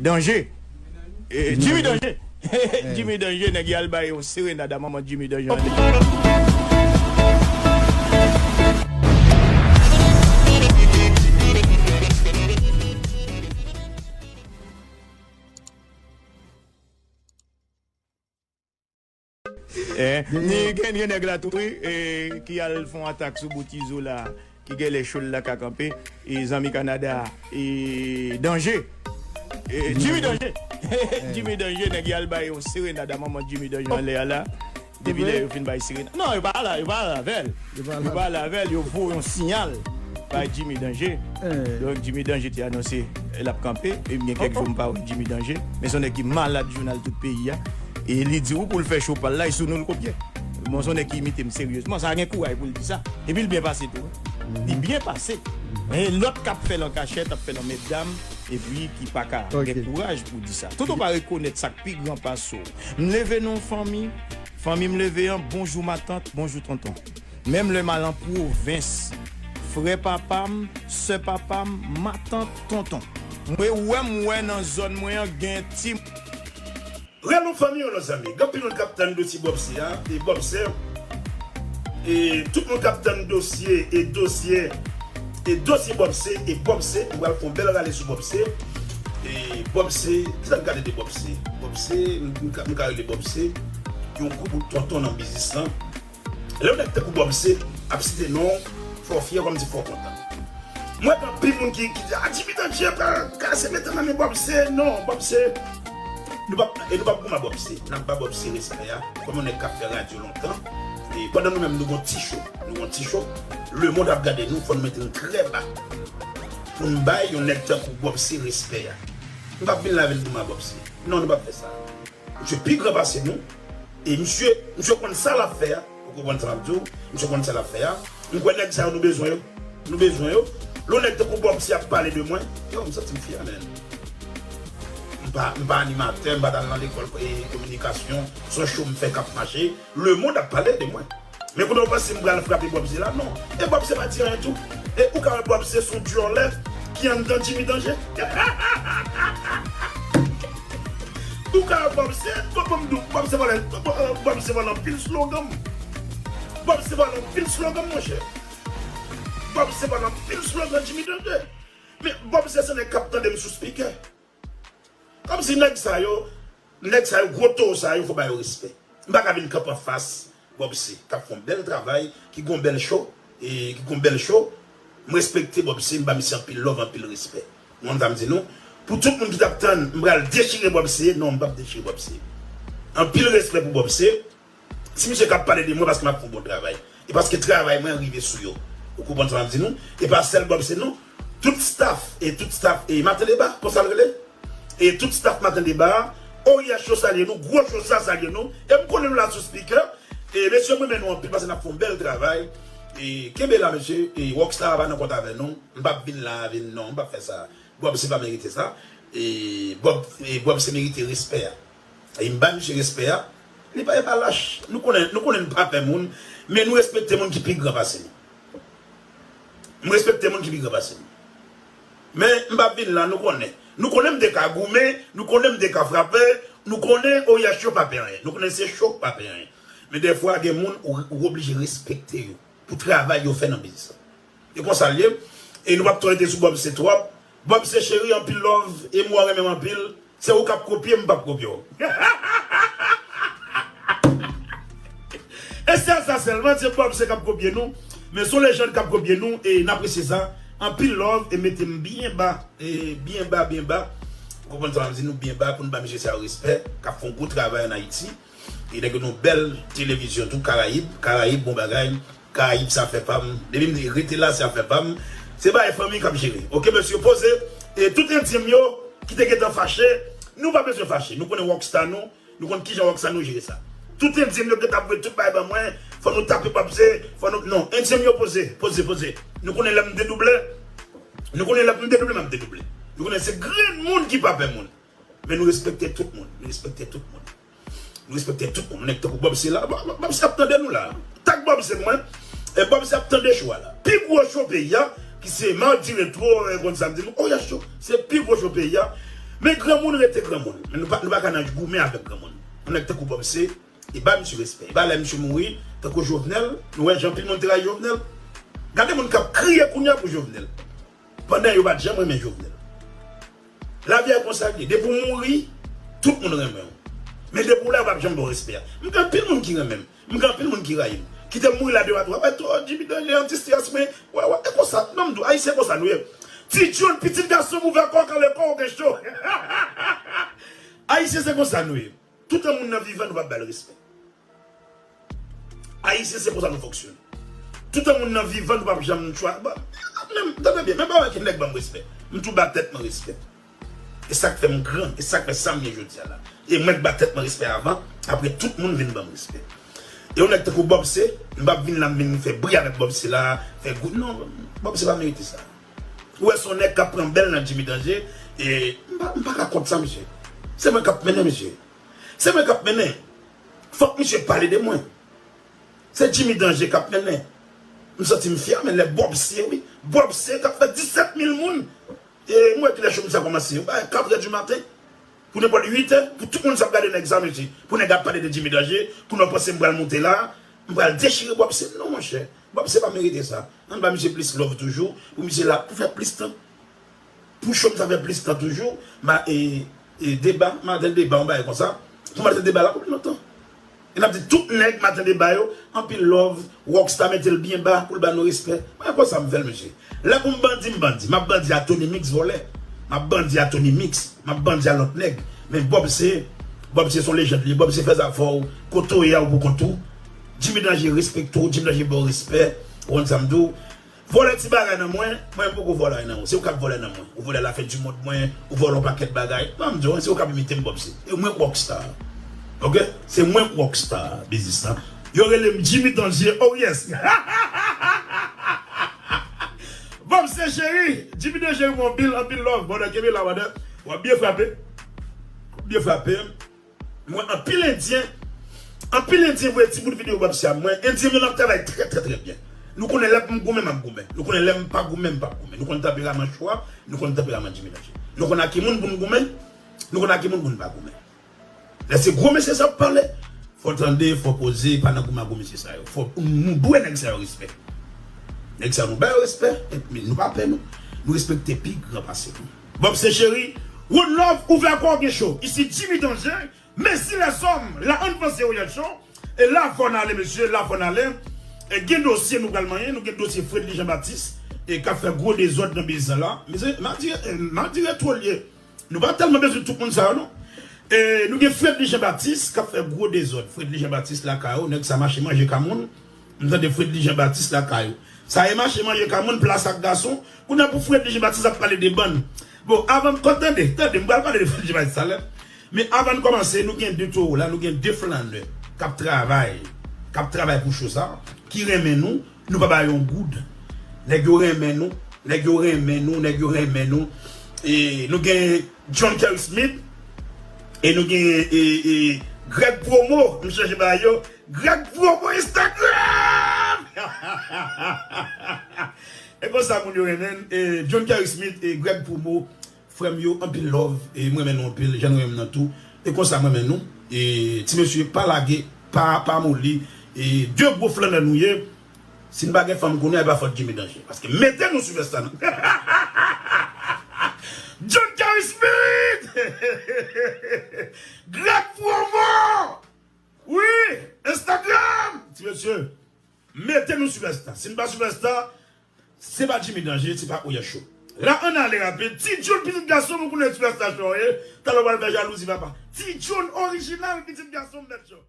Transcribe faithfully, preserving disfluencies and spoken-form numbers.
Danje. Eh, Jimmy Danje. Jimmy Danje, nèg y al bay yon serenad a manman Jimmy Danje anlè. Eh, ni gen, gen nèg la tou, wi, eh, ki al fè yon atak sou bout Izo la, ki genlè cho l la ka kanpe, e zanmi Kanada, e Danje. Eh, Jimmy Danje. Jimmy Danje, nèg y al bay yon serenad a manman Jimmy Danje anlè a la. Depi lè yo fin bay serenad. Non, yo pa la, yo pa la avè l. Yo pa la avè l, yo voye yon siyal bay Jimmy Danje. Donk, Jimmy Danje te anonse l ap kanpe. E m gen kèk jou m pa wè Jimmy Danje. Men se yon nèg ki malad jounal tout peyi a. E li di w pou l fè cho pa l la, e sou nou l kopye. Bon, se yon nèg ki imite m seryezman. Sa gen kouraj pou l di sa. Epi l byen pase tou. Li byen pase. E lòt k ap fè l an kachèt, ap fè l an mètdam, epi ki pa ka gen kouraj pou di sa. Toto pa rekonèt sa k pi gran pase w. M leve nan yon fanmi, fanmi m leve an, bonjou matant, bonjou tonton. Menm lè m al an pwovens, frè papa m, sè papa m, matant, tonton. Mwen wè, m wè nan zòn mwen an gen ti. Rele yon fanmi, yon lòt zanmi. Gen anpil moun k ap tann dosye Bòb C a, e Bòb C, e tout moun k ap tann dosye, e dosye, e dosye Bòb C, e Bòb C, m pral fè yon bèl rale sou Bòb C. E Bòb C, kisa n ka rele de Bòb C? Bòb C, m, m ka, m ka rele Bòb C yon gwo bout tonton nan biznis lan. Lè yon nèg tankou Bòb C ap site non w, fò w fyè kòmsi fò w kontan. Mwen, gen anpil moun ki, ki di, "Ah, Jimmy Danje pral kase mete nan men Bòb C." Non, Bòb C, nou p ap, e nou p ap goumen a Bòb C. N ap ba Bòb C respè a, kòm yon nèg k ap fè radyo lontan. E pandan nou menm, nou gon ti cho, nou gon ti cho, lemonn ap gade nou, fò nou mete nou trè ba. Pou n bay yon nèg tankou Bòb C respè a. Nou p ap vin la vin goumen a Bòb C. Non, nou p ap fè sa. Misye pi gran pase nou. E misye, misye konn sa l ap fè a. Ou konprann sa m ap di w? Misye konn sa l ap fè a. M kwè nèg sa yo nou bezwen yo. Nou bezwen yo. Lè yon nèg tankou Bòb C ap pale de mwen, yo, m santi m fyè, menn. M pa, m pa animatè, m pa t al nan lekòl, e, kominikasyon. Se yon cho m fè k ap mache. Lemonn ap pale de mwen. Men kounye a w panse m pral frape Bòb C la? Non. E Bòb C pa di anyen tou. E ou ka wè Bòb C se yon dyòlè ki anndan Jimmy Danje. Ou ka wè Bòb C, bon, bon, m di w, Bòb C vòlè, Bòb C vòlè anpil slogan m. Bòb C vòlè anpil slogan m, monchè. Bòb C vòlè anpil slogan Jimmy Danje. Men Bòb C se nèg k ap tande m sou spikè. Kòmsi nèg sa yo, nèg sa yo, gwo towo sa yo, fò ba yo respè. M pa ka vin kanpe anfas Bòb C, k ap fè yon bèl travay, ki gon bèl cho, e ki gon bèl cho. M respekte Bòb C, m ba misye anpil love, anpil respè. Ou konn sa m di nou? Pou tout moun ki t ap tann, m pral dechire Bòb C, non, m p ap dechire Bòb C. Anpil respè pou Bòb C. Si misye k ap pale de mwen, paske m ap fè yon bon travay. E paske travay mwen rive sou yo. Ou konprann sa m ap di nou? E pa sèl Bòb C non. Tout staff, e tout staff, e Maten Deba, konsa l rele? E tout staff Maten Deba, O Y H yo salye nou, gwo cho sa salye nou. E m konnen nou la sou speaker. E mesye, m renmen nou anpil, paske n ap fè yon bèl travay. E kenbe la, mesye. E Rockstar pa nan kont avè nou. M p ap vin la, vin non, m p ap fè sa. Bòb C pa merite sa. E Bòb, e Bòb C merite respè a. E m ba misye respè a. Li pa, e pa lach. Nou konnen, nou konnen n pa pè moun, men nou respekte moun ki pi gran pase nou. M respekte moun ki pi gran pase nou. Men m p ap vin la, nou konnen. Nou konnen m te ka goumen, nou konnen m te ka frape, nou konnen O Y H yo pa pè anyen. Nou konnen se cho k pa pè anyen. Men dèfwa, gen moun ou, ou oblije respekte yo pou travay yo fè nan biznis lan. E konsa l ye. E nou p ap twò rete sou Bòb C twòp. Bòb C cheri, anpil love. E m wè w renmen m anpil. Se ou k ap kopye, m p ap kopye w. E se sa sèlman, se Bòb C k ap kopye nou. Men se yon lejand k ap kopye nou. E n apresye sa. Anpil love. E mete m byen ba. E byen ba, byen ba. Ou konprann sa m di nou byen ba pou n ba mesye sa yo respè. K ap fè yon gwo travay ann Ayiti. E nèg yo nan yon bèl televizyon tou, Karayib. Karayib, bon bagay. Karayib, se afè pa m. Depi m di rete la, se afè pa m. Se bagay fanmi k ap jere. Oke, mesye, poze. E tout endyen m yo ki te gentan fache, nou pa bezwen fache. Nou konnen Rockstar nou, nou konn kijan Rockstar nou jere sa. Tout endyen m yo gentan ap voye tout bagay ban mwen, fò nou tape Bòb C, fò nou, non, endyen m yo poze, poze, poze. Nou konnen lè m dedouble, nou konnen lè m dedouble, m ap dedouble. Nou konnen se grenn moun ki pa pè moun. Men nou respekte tout moun, nou respekte tout moun. Nou respekte tout moun. Yon nèg tankou Bòb C la. Bòb, Bòb, Bòb C ap tande nou la. Tag Bòb C pou mwen. E Bòb C ap tande cho a la. Pi gwo cho peyi a, ki se Mardi Retro, e konn sa m di nou, O Y H Show. Se pi gwo cho peyi a. Men granmoun rete granmoun. Men nou pa, nou pa ka nan goumen avèk granmoun. Yon nèg tankou Bob C, e ba misye respè. E ba lè misye mouri, tankou Jovenel, nou wè jan anpil moun te rayi Jovenel. Gade moun k ap kriye kounye a pou Jovenel. Pandan yo pa t janm renmen Jovenel. Lavi a konsa l ye. Depi w mouri, tout moun renmen w. Men depi w la, yo p ap janm ba w respè a. M gen anpil moun ki renmen m. M gen anpil moun ki rayi m. Kite m mouri la de a twa. Wè, to, Jimmy Danje an distrès, men, wè, wè, e konsa, non, m di w, Ayisyen konsa nou ye. Ti John, pitit gason m, ouvè kò w, kale kò w, gen cho. Ayisyen se konsa nou ye. Toutan moun nan vivan, nou p ap ba l respè. Ayisyen se konsa nou fonksyone. Toutan moun nan vivan, nou p ap janm chwa. Bon, menm, tande byen, menm pa wè ki nèg ban m respè. M tou ba tèt mwen respè. E sa k fè m gran, e sa k fè sa m ye jodi a la. E mwen k ba tèt mwen respè avan, apre tout moun vin ban m respè. E yon nèg tankou Bob C, m p ap vin la m vin fè bri avèk Bob C la, fè gou, non, Bob C pa merite sa. Ou wè se yon nèg k ap pran bèl nan Jimmy Danje, e m pa, m pa ka kont sa, mesye. Se mwen k ap mennen, mesye. Se mwen k ap mennen. Fòk misye pale de mwen. Se Jimmy Danje k ap mennen. M santi m fyè, men lè Bob C, wi. Bob C k ap fè disèt mil moun. E m wè kilè show sa kòmanse. Yon bagay katrè di maten. Pou nenpòt uitè, pou tout moun sa ap gade nèg sa, mesye. Pou nèg ap pale de Jimmy Danje, pou nou panse m pral monte la, m pral dechire Bob C. Non, monchè. Bob C pa merite sa. Ann ba misye plis love toujou, pou misye la, pou fè plis tan. Pou show m sa fè plis tan toujou, ma, e, e, deba, maten deba, yon bagay konsa. Pou maten deba la, pou pli lontan. E n ap di tout nèg maten deba yo, anpil love, Rockstar mete l byen ba pou l ba nou respè. Mwen konsa m fè l, mesye. Lè pou m bandi, m bandi. M ap bandi a Tony Mix vòlè. M ap bandi a Tony Mix. M ap bandi a lòt nèg. Men Bob C, Bob C se yon lejand li ye. Bob C fè zafè w. Kote w ye a ou pou kont ou. Jimmy Danje respekte w. Jimmy Danje ba w respè. Ou konn sa m di w. Vòlè ti bagay nan mwen, mwen m poko vòlè anyen nan ou. Se ou k ap vòlè nan mwen. Ou vòlè lafen di mond mwen, ou vòlè yon pakèt bagay. Ban m di w, se ou k ap imite m, Bob C. E mwen k Rockstar. Oke? Se mwen k Rockstar biznis lan. Yo rele m Jimmy Danje. Oh yes! Bob C cheri, Jimmy Danje anpil, anpil love. Brother, kenbe la, brother. W ap byen frape. W ap byen frape. Mwen, anpil Endyen, anpil Endyen voye ti bout videyo Bob C a mwen. Endyen yo nan travay trè, trè, trè byen. Nou konnen lè pou m goumen, m ap goumen. Nou konnen lè m pa goumen, m p ap goumen. Nou konn tanperaman Cho a, nou konn tanperaman Jimmy Danje. Nou konn a ki moun pou n goumen, nou konn a ki moun pou n pa goumen. Lè se gwo mesye sa ap pale, fò tande, fò poze, pa nan goumen ak gwo mesye sa yo. Fò, nou dwe nèg sa yo respè. Nèg sa yo nou ba yo respè, epi nou pa pè nou. Nou respekte pi gran pase nou. Bob C cheri, one love, ouvè kò w, gen cho. Isi Jimmy Danje, Messi lèzòm, la ann panse Royal Show. E la fò n ale, mesye, la fò n ale. E gen dosye nou pral manyen, nou gen dosye Fredly Jean Baptiste, e k ap fè gwo dezòd nan biznis la. Mesye, malgre, e, malgre twò l ye, nou pa tèlman bezwen tout moun sa yo, non. E nou gen Fredly Jean Baptiste k ap fè gwo dezòd. Fredly Jean Baptiste lakay ou, nèg sa mache manje ka moun. M tande Fredly Jean Baptiste lakay ou. Sa e mache manje ka moun, plas ak gason. Kounye a pou Fredly Jean Baptiste ap pale de bann. Bon, avan m kon tande, tande, m pral pale de Fredly Jean Baptiste talè. Men avan n kòmanse, nou gen de towo la, nou gen de flannè k ap travay, k ap travay pou cho sa, ki renmen nou, nou pa ba yo yon goud. Nèg yo renmen nou, nèg yo renmen nou, nèg yo renmen nou. E nou gen John Kerry Smith, e nou gen, e, e, Greg Promo, m chèche ba yo, Greg Promo Instagram! E konsa moun yo renmen, e, John Kerry Smith, e, Greg Promo, frè m yo, anpil love, e, m renmen nou anpil, jan nou renmen m nan tou, e konsa m renmen nou, e, ti mesye, pa lage, pa, pa moli, e, de gwo flannè nou ye, si n pa gen fanm kounye a, e pa fòt Jimmy Danje, paske mete nou sou fèsta nan. John Kerry Smith! Greg Promo! Wi, Instagram! Ti mesye, mete nou sou fèsta. Si n pa sou fèsta, se pa Jimmy Danje, se pa Oya Show. La ann ale rapid. Ti John, pitit gason m, ou konnen sou fèsta cho ye. Talè w pral fè jalouzi, papa. Ti John orijinal, pitit gason m, nèt cho.